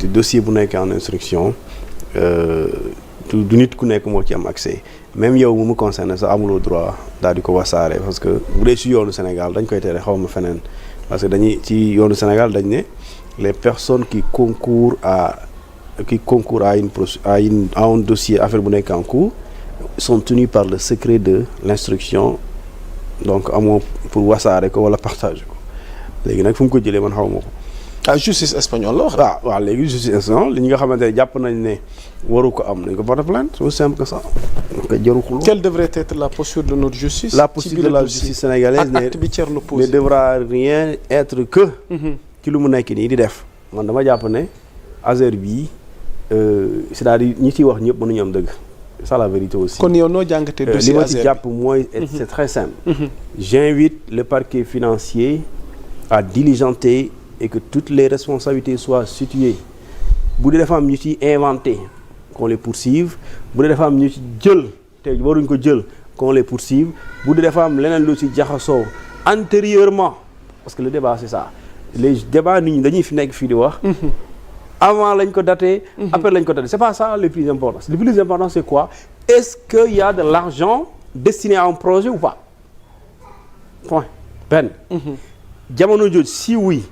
dossier bu nekk en instruction du nit ku nekk moo ci am accès même yow mu concerne sax amuloo droit daal di ko wasaare parce que bu dee ci yoonu Sénégal dañ koy tere xaw ma feneen parce que dañuy ci yoonu Sénégal dañ ne les personnes qui concourent à un dossier affaire bu nekk en cours sont tenues par le secret de l'instruction donc amoo pour wasaare ko wala partager ko léegi nag fu mu ko jëlee man xaw ma ko. Justice espagnole la wax. waaw léegi justice espagnole li nga xamante ne jàpp nañ ne waru ko am nañ ko porter plainte c'est aussi simple que ça. donc jaru xuloo. Quelle devrait être la posture de notre justice. La posture de la justice sénégalaise ne devra rien être que. ci lu mu nekk nii di def. man dama jàpp ne affaire bii c'est-à-dire ñi ciy wax ñëpp mënuñu am dëgg. c'est ça la vérité aussi. kon yow noo jàngatee dossier li ma ci jàpp mooy c'est très simple. J'invite le parquet financier à diligenter et que toutes les responsabilités soient situées. bu dee dafa am ñu ci inventé qu'on les poursuive bu dee dafa am ñu ci jël te waruñ ko jël qu'on les poursuive bu dee dafa am leneen lu ci jaxasoo antérieurement parce que le débat c'est ça les débats nit ñi dañuy fi nekk fii di wax. avant lañ ko daté. après lañ ko daté c'est pas ça le plus important le plus important c'est quoi est-ce que y a de l'argent destiné à un projet ou pas point benn. jamono jooju si oui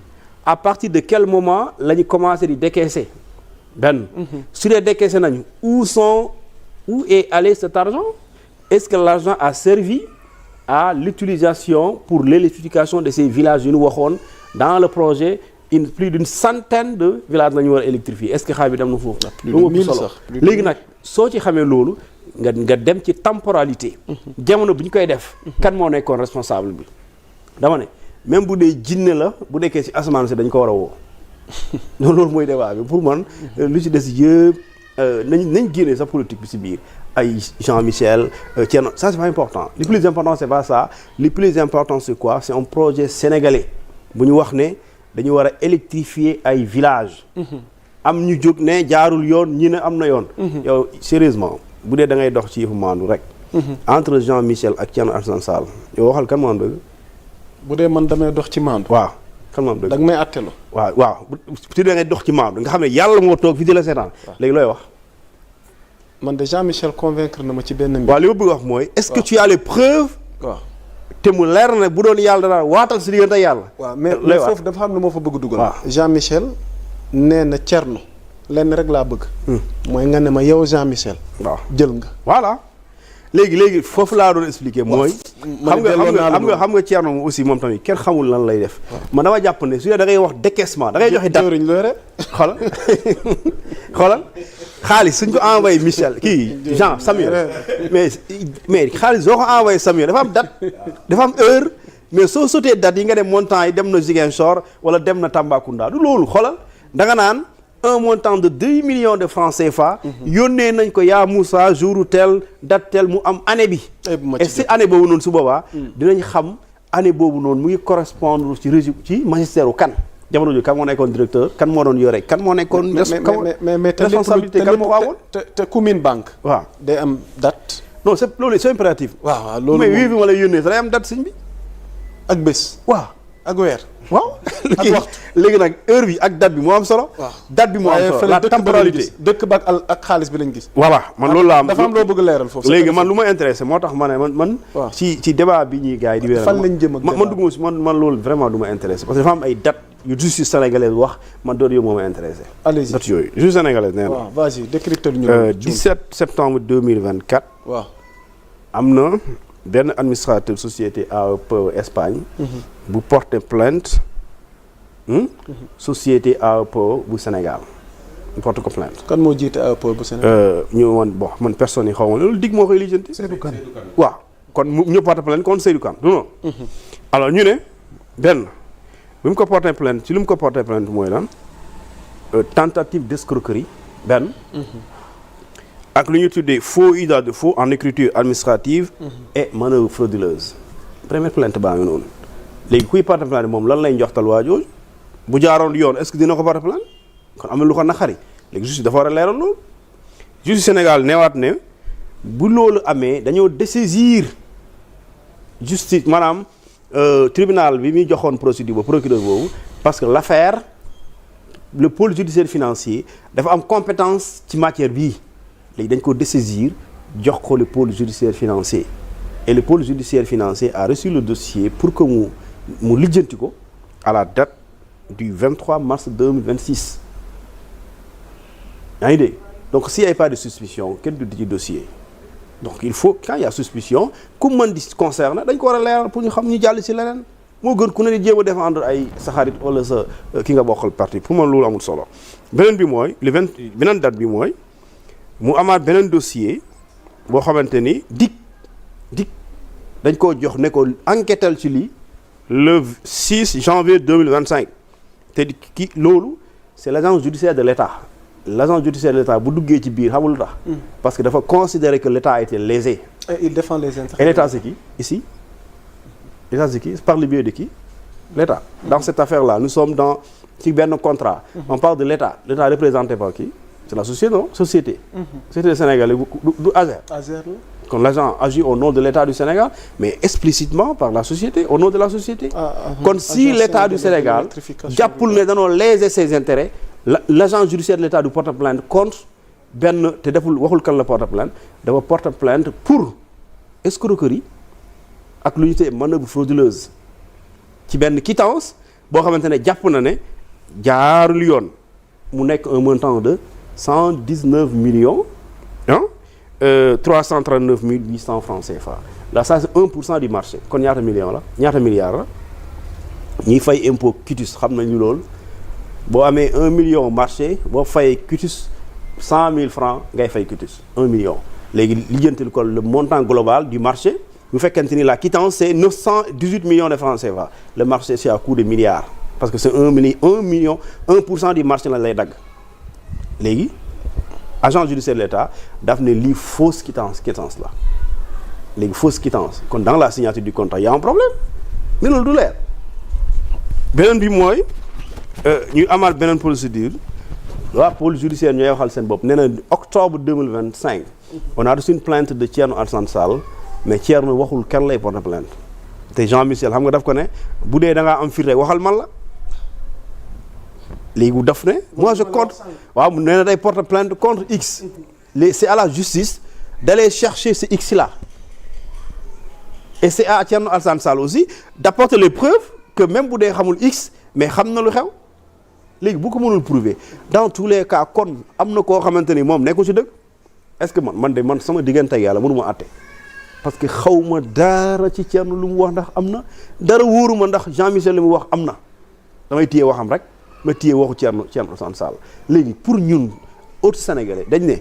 à partir de quel moment la ñu commencé di décaisser benn. su dee décaisser nañu où est allé cet argent est-ce que l'argent a servi à l'utilisation pour l'électrification de ces villages yu ñu waxoon dans le projet plus d'une centaine de villages la ñu war a électrifier est-ce que xaalis bi dem na foofu. plus de solo léegi nag soo ci xamee loolu nga dem ci temporalité. jamono bu ñu koy def. kan moo nekkoon responsable bi dama ne. même bu dee jinne la bu nekkee ci asamaan si dañ ko war a woo loolu mooy débat bi pour man lu ci des yëpp nañ génne sa politique bi ci biir ay Jean-Michel Thierno ça c'est pas important le plus important c'est pas ça le plus important c'est quoi c'est un projet sénégalais bu ñu wax ne dañu war a électrifier ay villages am ñu jóg ne jaarul yoon ñi ne am na yoon yow sérieusement bu dee da ngay dox ci yëfu maandu rek entre Jean-Michel ak Thierno Alassane Sall yow waxal kan moo am dëgg bu dee man damay dox ci maandu. waaw kan moom dëgg. da nga may àtteloo. waaw su dee ngay dox ci maandu nga xam ne yàlla moo toog fi di la seetaan. léegi looy wax. man de Jean-Michel convaincre na ma ci benn mbir. waaw li ma bëgg wax mooy. est-ce que tu as les preuves. waaw te mu leer na bu doon yàlla dana waatal si diggante yàlla. waaw mais foofu dafa xam lu ma fa bëgg dugal. waaw Jean-Michel nee na Thierno lenn rek laa bëgg. mooy nga ne ma yow Jean-Michel. waaw jël nga. voilà. léegi foofu laa doon expliquer mooy. xam nga Thierno moom aussi moom tamit kenn xamul lan lay def. man dama jàpp ne su dee da ngay wax décaissement da ngay joxe date jëriñ looy rek. xoolal xaalis suñ ko envoyé Michel kii Jean Samuel mais xaalis soo ko envoyé Samuel dafa am date dafa am heure mais soo sotee date yi nga dem montant yi dem na Ziguinchor wala dem na Tambacounda du loolu xoolal da nga naan. un montant de 2 millions de francs CFA. yónnee nañ ko yaa Moussa jour tel date tel mu am année bi. et si année boobu noonu su boobaa. dinañ xam année boobu noonu mu ngi correspondre ci régime ci magistère kan. jamono jooju kan moo nekkoon directeur kan moo doon yore kan moo nekkoon. mais responsabilité kan moo ko amoon te commune banque. waaw day am date. non c'est loolu c'est impératif. waaw loolu mais wii bi ma lay yónnee day am date sëñ bi. ak bés. waaw ak weer. waaw léegi nag heure bi ak date bi moo am solo. waaw date bi moo am solo la temporalité dëkk ba ak xaalis bi lañ gis. voilà man loolu laa am dafa am loo bëgg leeral foofu. léegi man lu ma intéressé moo tax ma ne man. waaw ci débat bi ñuy gars yi di. wéeral fan lañ jëm ak man dugguma si man loolu vraiment du ma intéressé parce que dafa am ay date yu justice sénégalaise wax man doon yow moo ma intéressé. allez-y date yooyu justice sénégalaise nee na. waaw vas-y décrypte ñu. 17 septembre 2024. waaw am na benn administrateur société AEPE Espagne. bu porter plainte. société AEPE bu Sénégal mu porte ko plainte. kan moo jiite AEPE bu Sénégal. ñu woon bon man personne yi xaw ma loolu dig moo koy lijjanti. Seydou Kane waaw kon ñu porte plainte kon Seydou Kane du noonu. alors ñu ne benn bi mu ko porté plainte ci li mu ko porté plainte mooy lan tentative d'escroquerie benn. ak lu ñuy tuddee faux usage de faux en écriture administrative. et manœuvre frauduleuse. première plainte baa ngi noonu léegi kuy porté plainte moom lan lay njoxtal waa jooju bu jaaroon yoon est-ce que dina ko porté plainte kon am na lu ko naqari léegi justice dafa war a leeral loolu. justice Sénégal neewaat ne bu loolu amee dañoo dessaisir justice maanaam tribunal bi muy joxoon procédure ba procureur boobu parce que l'affaire le pôle judiciaire financier dafa am compétence ci matière bii léegi dañ ko dessaisir jox ko le pôle judiciaire financier et le pôle judiciaire financier a reçu le dossier pour que mu lijjanti ko à la date du 23 mars 2026 yaa ngi dégg donc s'il n'y a pas de suspicion kenn du ci dossier donc il faut quand il y a suspicion ku mën di concerné dañ ko war a leeral pour ñu xam ñu jàll ci leneen moo gën ku ne di jéem a défendre ay sa xarit wala sa ki nga bokkal parti pour man loolu amul solo beneen bi mooy beneen date bi mooy mu amaat beneen dossier boo xamante ni DIC dañ koo jox ne ko enquêtal ci lii le 6 janvier 2025 te ki loolu c'est l'agence judiciaire de l'État l'agence judiciaire de l'État bu duggee ci biir xamul lu tax parce que dafa considérer que l'État a été lésé. Et il défend les intérêts. Et l'État c'est qui ici? L'État c'est qui? Par le biais de qui? L'État. Dans cette affaire-là nous sommes dans ci benn contrat. On parle de l'État. L'État représenté par qui? C'est la société, non? Société. Société sénégalaise du ASER. ASER la. Kon l'agent agit au nom de l'État du Sénégal mais explicitement par la société au nom de la société. Kon si l'État du Sénégal jàppul ne danoo léser ses intérêts l'agent judiciaire de l'État du porte plainte contre benn te deful waxul kan la porte plainte dafa porte plainte pour escroquerie ak lu ñu tuddee manœuvre frauduleuse ci benn quittance boo xamante ne jàpp na ne jaarul yoon mu nekk un montant de 119 millions 339 800 francs CFA là ça c'est 1% du marché kon ñaata millions la ñaata milliards la ñiy fay impôt quitus xam nañu loolu boo amee 1 million marché boo fayee quitus 100 000 francs ngay fay quitus 1 million léegi lijjantil ko le montant global du marché bu fekkente ni la quittance c'est 918 millions de francs CFA le marché c'est à coût de milliards parce que c'est 1 million 1% du marché la lay dagg léegi agent judiciaire de l'État daf ne lii fausse quittance la léegi fausse quittance kon dans la signature du contrat il y a un problème mais loolu du leer beneen bi mooy ñu amaat beneen procédure waa pôle judiciaire ñooy waxal seen bopp nee na octobre 2025 on a reçu une plainte de Thierno Alassane Sall mais Thierno waxul kan lay porter plainte te Jean Michel xam nga daf ko ne bu dee da ngaa am firnde waxal man la léegi daf ne moi je compte waaw nee na day porter plainte contre X c'est à la justice d'aller chercher ce X là et c'est à Thierno Alassane Sall aussi d'apporter les preuves que même bu dee xamul X mais xam na lu xew léegi bu ko mënul prouver dans tous les cas kon am na koo xamante ni moom nekkul ci dëgg est-ce que man sama diggante ak yàlla mënu ma àtte parce que xaw ma dara ci Thierno lu mu wax ndax am na dara wóoruma ndax Jean Michel li mu wax am na damay téye waxam rek ma téye waxu Thierno Alassane Sall léegi pour ñun autres sénégalais dañ ne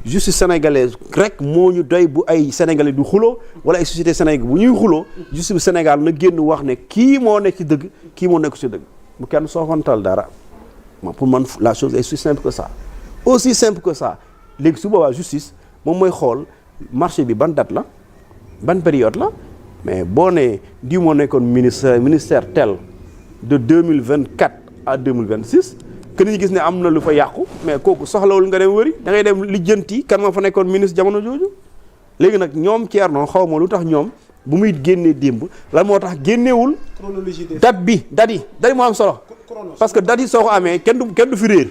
justice sénégalaise rek moo ñu doy bu ay sénégalais du xuloo wala ay société sénégalaise bu ñuy xuloo justice bu Sénégal na génn wax ne kii moo nekk ci dëgg kii moo nekk ci dëgg bu kenn soofantal dara pour man la chose est aussi simple que ça léegi su boobaa justice moom mooy xool marché bi ban date la ban période la mais boo nee di moo nekkoon ministère tel de 2024 à 2026 que nit ñi gis ne am na lu fa yàqu mais kooku soxlawul nga dem wëri da ngay dem lijjanti kan moo fa nekkoon ministre jamono jooju léegi nag ñoom Thierno xaw ma lu tax ñoom bu muy génnee démb lan moo tax génneewul date yi moo am solo parce que date yi soo ko amee kenn du fi réer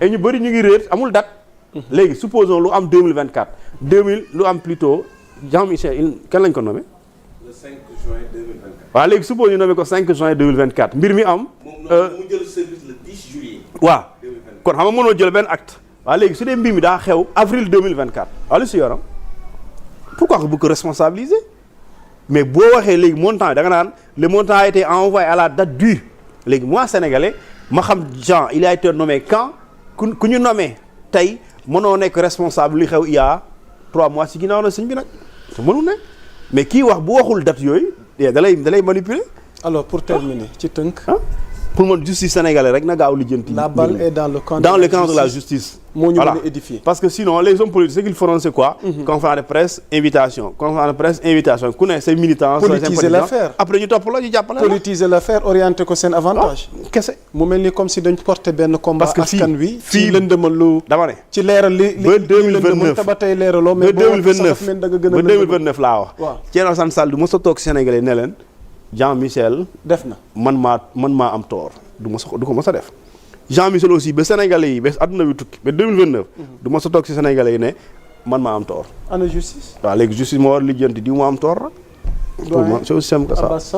et ñu bëri ñu ngi réer amul date léegi supposons lu am 2024 lu am plutôt Jean-Michel kan lañ ko nommé le 5 juin 2024 waaw léegi supposons ñu nommé ko 5 juin 2024 mbir mi am mu jël service le 10 juillet waaw kon xam nga mënoo jël benn acte waaw léegi su dee mbir mi daa xew avril 2024 waaw lu si yoram pourquoi que bu ko responsabiliser mais boo waxee léegi montant da nga naan le montant a été envoyé à la date du léegi moi sénégalais ma xam Jean il a été nommé quand ku ñu nommé tey mënoo nekk responsable li xew il y a 3 mois ci ginnaaw na sëñ bi nag te mënul ne mais kii wax bu waxul date yooyu da lay manipuler. Alors pour terminer ci tënk. pour man justice sénégalaise rek na gaaw lijjanti. La balle est dans le camp de la justice. moo ñu mën a édifier. parce que sinon les hommes politiques ce qu'ils feront c'est quoi. conférence de presse invitation ku ne say militants. politiser l'affaire après ñu topp la ñu jàppale la. politiser l'affaire orienter ko seen avantage. kese mu mel ni comme si dañ porter benn combat. parce que askan wi fii lëndëmal lu. dama ne ci leeral li ba 2029 ba tey leeraloo. mais ba 2029 laa wax. waaw Thierno Alassane Sall du mos a toog Sénégalais ne leen Jean Michel def na man maa am tort du ko mos a def Jean Michel aussi ba Sénégalais yi ba àdduna bi tukki ba 2029. du ma sa toog si Sénégalais yi ne man maa am tort. ana justice. waaw léegi justice moo war lijjanti diw ma am tort. pour moi c'est aussi simple que ça.